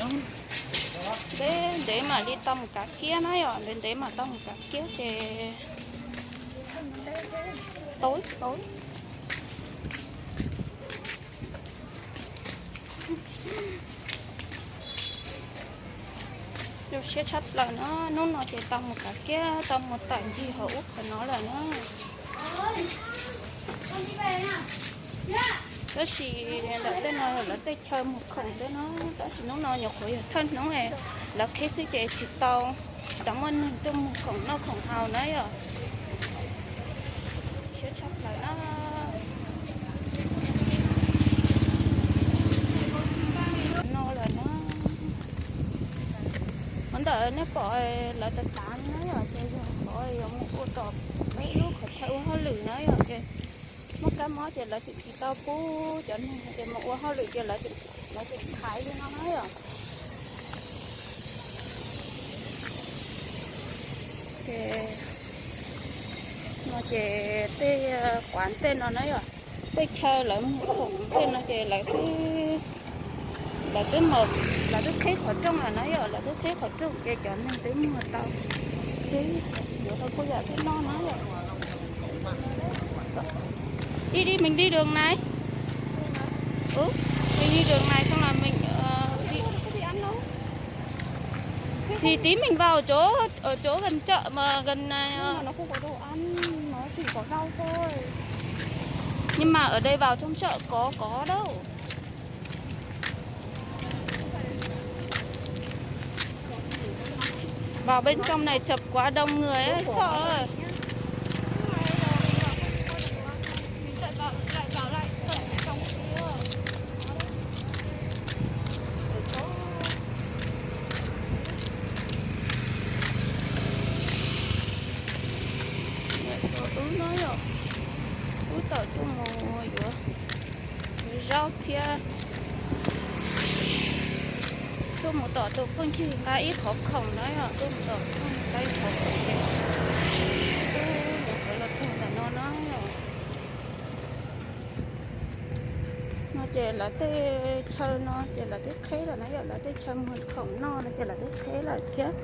Ntev ntev mam li tau mus kav kiab na yom, ntev ntev mam tau mus kav kiab ces tau tau. Zoo siab tshaj plaws na, hnub no ces tau mus kav kiab, tau mus tawm ncig hauv ub qhov no lawm na. Tab sis ntawm tej no lawv tej chaw muag khoom tej no, tab sis hnub no nyuam qhuav yog thawj hnub lawv qhib xwb ces tsis tau, tsis tau muaj neeg tuaj muag khoom noj khoom haus na yom. Siab tshaj plaws na. No lawm na. Qhov ntawd nej pom lawv tav tav na yom, ces yog qhov yuav mus ua tom peb lub qhov chaw ua hauj lwm na yom, ces muaj kab mob ces lawv tseem tsis tau pub cov neeg ces mus ua hauj lwm ces lawv tseem thaiv li no na yom. Ces no ces tej quán tej no na yom, tej chaw lawv muag khoom tej no ces lawv twb, lawv twb, lawv twb qhib qhov rooj lawm na yom, lawv twb qhib qhov rooj ces cov neeg twb muag tau, twb yuav tau kuj yam twb noj na yom. Đi đi, mình đi đường này. Ừ, mình đi đường này xong là mình ờ, đi. Thì tí mình vào chỗ, ở chỗ gần chợ mà gần này. Nhưng mà nó không có đồ ăn, nó chỉ có rau thôi. Nhưng mà ở đây vào trong chợ có có đâu. Vào bên trong này chật quá đông người ấy, sợ ấy. Wb no yom, wb tawm tuaj mus yuav, yuav zaub thiab. Tuaj mus tom tus phooj ywg nqa ib qhov khoom na yom, tuaj mus tom phooj ywg nqa ib qhov khoom ces wb yuav qhov los txog ntawm no na yom. No ces lawv tej chaw no ces lawv twb qhib lawm na yom, lawv tej chaw muag khoom noj no ces lawv twb qhib lawm thiab.